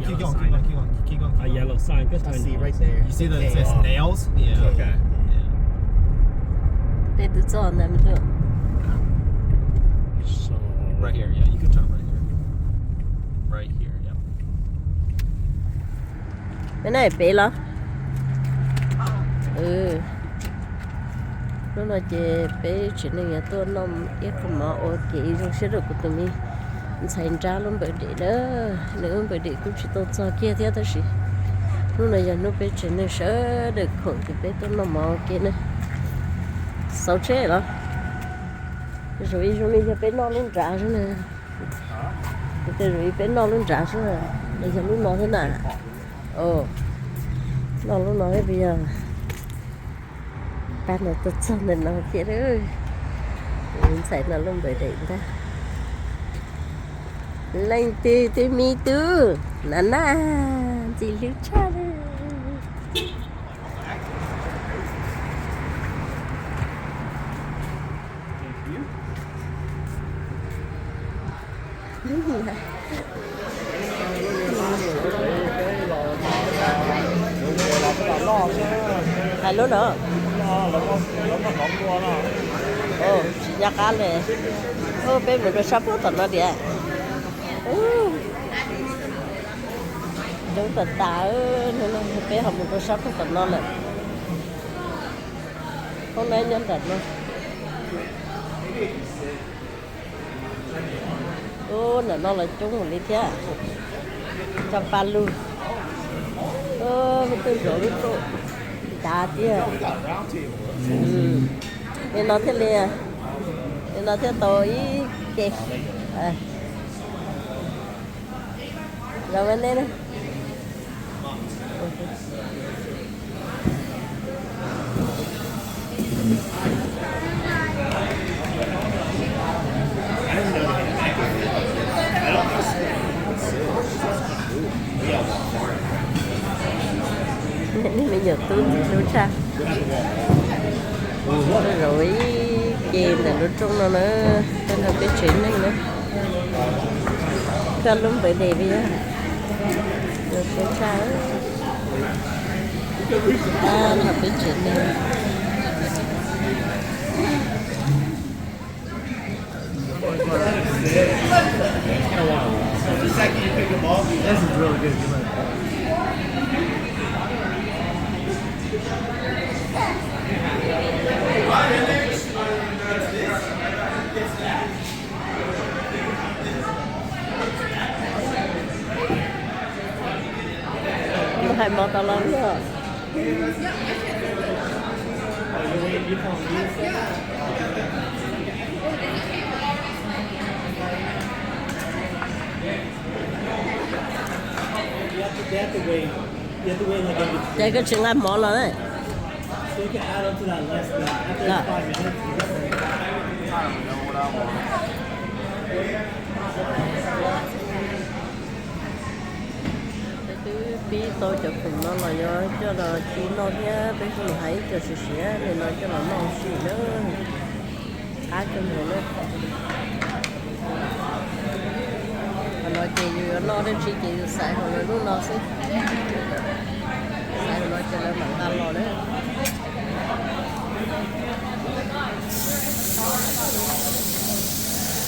Keep going, keep going, keep going, keep going, keep going. A yellow sign. Just turn. See right there. You see that it says nails? Yeah. Okay. Yeah. Peb twb txog ntawd me tub. So right here, yeah, you can turn right here. Right here, yep. Peb na peb los. Hnub no ces peb tsev neeg yuav tuaj noj ib qho mov ua kev zoo siab rau kuv tus me ntxhais nrab lub birthday na. Nws lub birthday kuj tsis tau txog kiag thiab tab sis hnub no yog hnub peb tsev neeg sawv daws khoom ces peb tuaj noj mov ua ke na. Xauv tsheb los. Zoo ib zoo li yog peb noj lub nrad xwb na. Tej zoo ib peb noj lub nrad xwb, yog lub no thiab na. Noj lub no thiab puas yog? Pab no tuaj txog ntawm no thiab. Ntxhais no lub npawg daim ntag. Leej twg twb me tub na na, ntxim hlub tshaj li. Hais lub no. Tsis nco qab li. Peb mus rau sab pem tom no tiag. Zoo tas tas, peb ho mus rau sab pem tom no lawm. Hoob nab nyob nram no. Ub, nram no los coob mus li thiab. Cov pa lug. Lub tuj zov lub tuj dav tiag. Li no thiaj li, li no thiaj tau ib ke. Zoo nej ne. Nej me nyuam tub ntxim hlub tshaj. Zaum ib ce ntawm lub rooj no na, koj nrog peb tsev neeg na. Koj lub npawg daim li, zoo siab tshaj. Nrog peb tsev neeg. Mus hais mov tau los yog. Ces koj tsis nqa mov los na. Peb twb pib tau cov khoom no los yuav coj los ci noj thiab, peb kuj mus hais ib co siav siav li no coj los noj ua si na. Qab kawg nkaus na. Qhov no ces yus yuav noj dab tsi ces yus xaiv hauv lawv lub no xwb. Xaiv hauv no ces lawv mam nqa los na.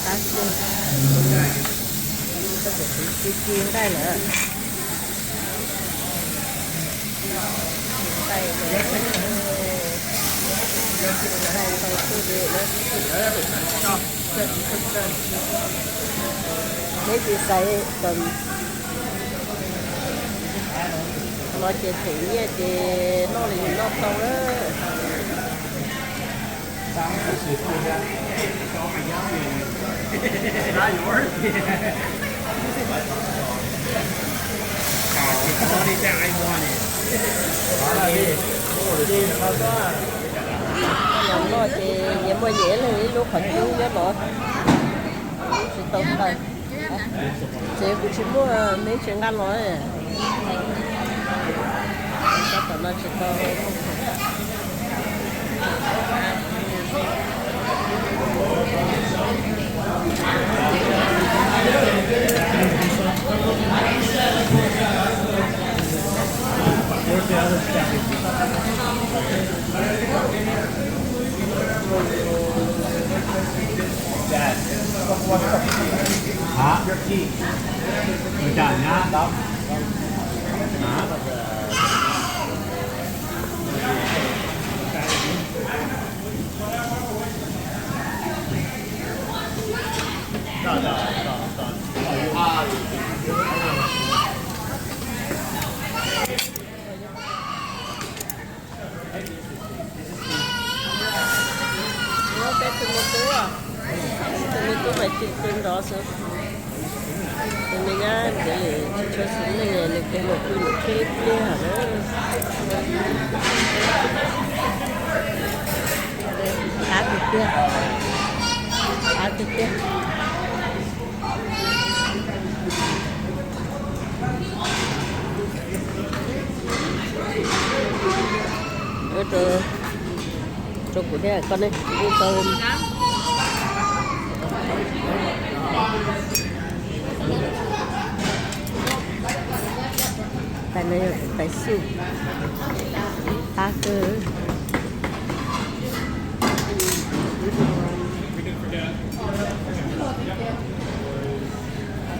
Qab kawg. Koj tseem ci ci nqaij lawm. Nqaij, nqaij tau xwb li na. Neb tsis xaiv kom no ces them nyiaj ces noj li noj tau na. Los noj ces nyias muaj nyias ib leeg ib lub qhov cub nyob no. Tsis tau tawm. Ces kuv tsis muaj, neb tsis nqa los. Tab tom no tsis tau. Hả? Ôi, chà nhá. Hả? Peb tus me tub, tus me tub mas cim tus nrov xwb. Tus me nyab ntxim li tsis tshua xis neej, nws tes mus pw nws khib ib pliag na. Qab tiag tiag, qab tiag tiag. Rau kuv thiab koj ne, kuv tau. Tais no yog tais xub, qab kawg.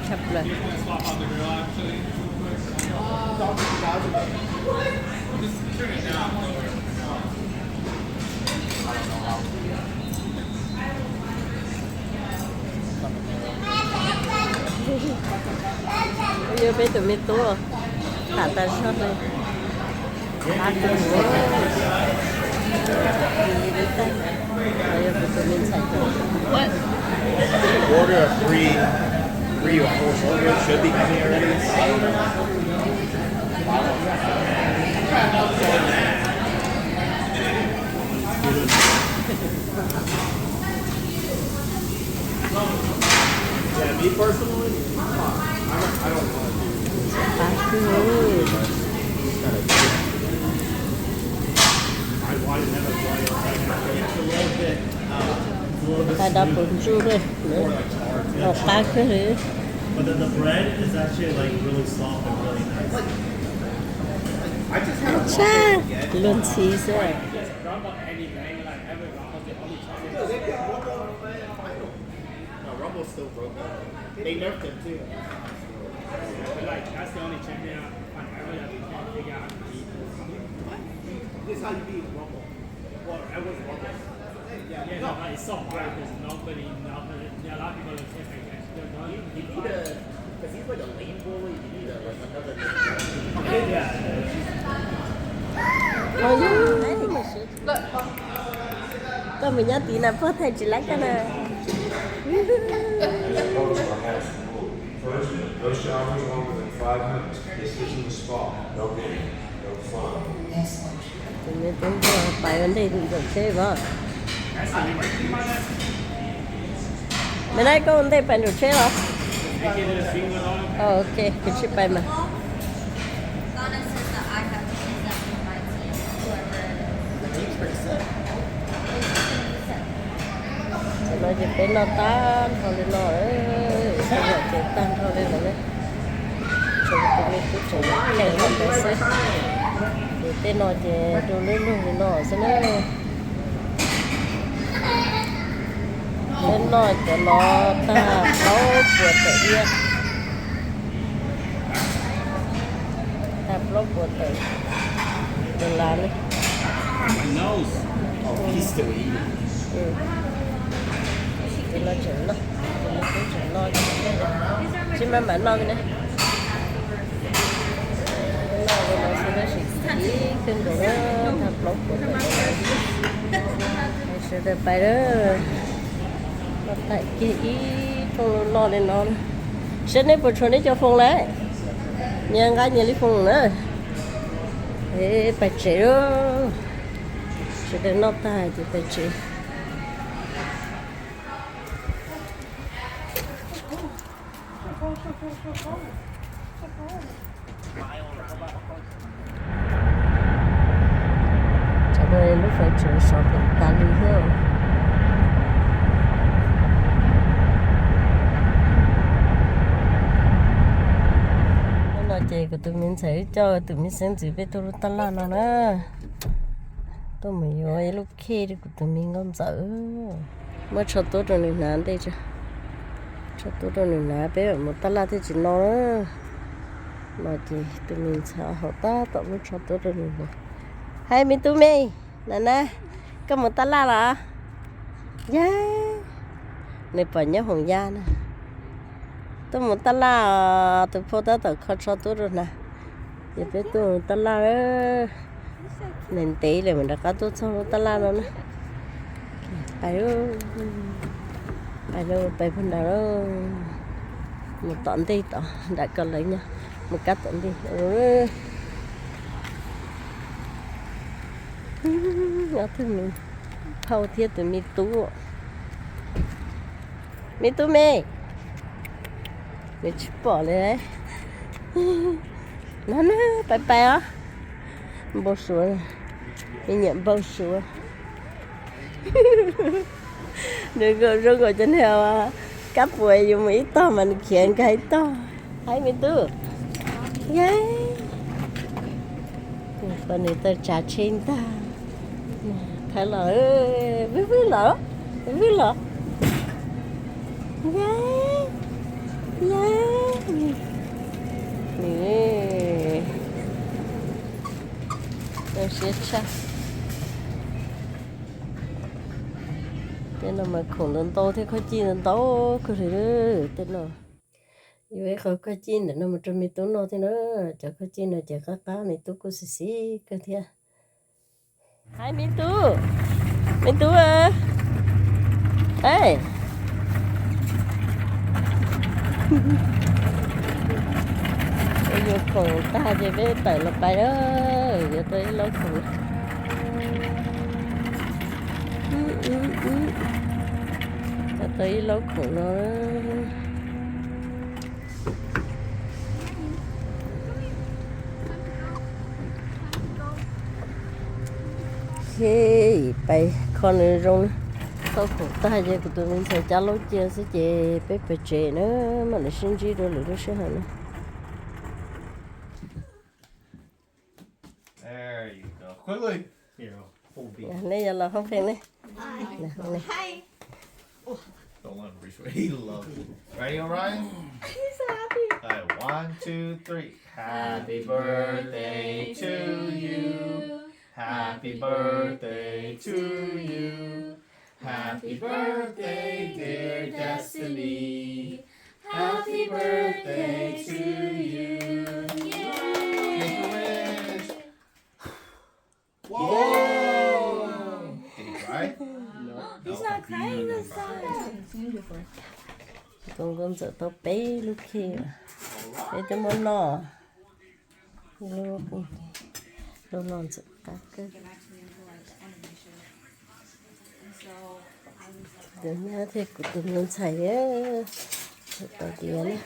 Tshaj plaws. Yog peb tus me tub tham tas zog li. Qab kawg. Yog kuv tus me ntxhais. Order of three, three or four orders should be coming already. Yeah, me personally, I don't, I don't want to do this. Qab kawg. It's kind of, I, I never wanted to, like, it's a little bit, uh, it's a little bit smooth. Tais no puv ntsuj li, qab kawg li. But then the bread is actually, like, really soft and really nice. I just had a tshaj, luag ntxhi xwb. No, Rumble still broken. They nerfed him too. But, like, that's the only champion I've ever, like, can't figure out how to beat. This is how you beat Rumble. Well, everyone's Rumble. Yeah, no, it's so hard because nobody, nobody, yeah, a lot of people don't take, like, actually don't know. You, you need a, because he's like a lane bully. You need a, like, another. Yeah. Koj mus nyob tid na, pog thaij tsis laib koj na. First, no showers longer than five minutes. Decision spot. No game. No fun. Tus me tub nrog pais ua ntej nraum tsheb os. Me nab, koj ua ntej pais nraum tsheb los? Ok, kuv tsis pais mas. Tam no ces peb noj tag nrho li no, peb noj ces tag nrho li no na. Tshuav tus me tub tseem kheev li ntawd xwb. Ces tej no ces rau lub lug li no xwb na. Peb noj cov no tag plaub puas tawm ib, tag plaub puas tawm dollar li. Tus no tseem noj, tus no tseem noj, tsis maj mam noj li na. Noj li no xwb tab sis ib kawg nkaus, tag plaub puas tawm dollar. Sawv daws pais lawm, noj tag kiag ib rooj loj li no. Saib nej puas tshuav nej cov foos lawm, nyias nqa nyias li foos na. Es pais tsev lawm, sawv daws noj tag ces pais tsev. Tsam no lub fais tseem sov plam tas li thiab. Hnub no ces Kuv tus me ntxhais wb coj tus me xeeb ntxwv peb tuaj lub taj laj no na. Tuaj mus yuav ib lub khej rau kuv tus me nkauj ntxawm. Muab tsho tuab rau nws hnav ntej tso. Tsho tuab rau nws hnav peb mam mus taj laj thiaj tsis no na. No ces tus me ntxhais haus tab tom muab tsho tuab rau nws hnav. Hais me tub me, na na, koj mus taj laj los? Yog, nws pom nyob hoom ya na. Tuaj mus taj laj os, tus phauj tab tom kho tsho tuab rau hnav. Ces peb tuaj mus taj laj, ntev ntev lawm mam rov qab tuaj txog lub taj laj no na. Pais, pais, pais puag nrad, mus tom ntej tod nram ko lawv nyob, mus kab tom ntej. Ob tug me phauj thiab tus me tub, me tub me, nws tsis pom li. No na, pais pais os. Npau suav, me nyuam npau suav. Nws zoo nkaus cov niag kab puas yus mus ib tog mas nws khiav nkag ib tog. Hais me tub, yog, pom nws taw tsav tsheb ntag. Thawb los, vwb vwb los, vwb los. Yog, yog, zoo siab tshaj. Tej no mas khoom ntau ntau thiab, khob cij ntau ntau kawg li. Tej no yuav ib qho khob cij ntawm no mus rau me tub noj thiab na. Cov khob cij no ces qab qab, me tub kuj xis xis kawg thiab. Hais me tub, me tub, yuav khoom tag ces peb tawm los pais na. Yuav tau ib laub khoom, yuav tau ib laub khoom no. Pais kho nws zoo. Tau khoom tag ces kuv tus me ntxhais cab laub cia xwb ces peb pais tsev na, mam li sib ntsib rau lwm lub sij hawm na. Nej yuav los hoob pheej ne. Ready, Orion? He's so happy. All right, one, two, three. Happy birthday to you. Happy birthday to you. Happy birthday, dear Destiny. Happy birthday to you. Yay! Make a wish. Whoa! Did he cry? No. He's not crying this time. Tus nkauj ntxawm tau peb lub khej, peb twb muab noj. Lub no ntxim qab kawg. Tus nyab thiab kuv tus me ntxhais tau diav na.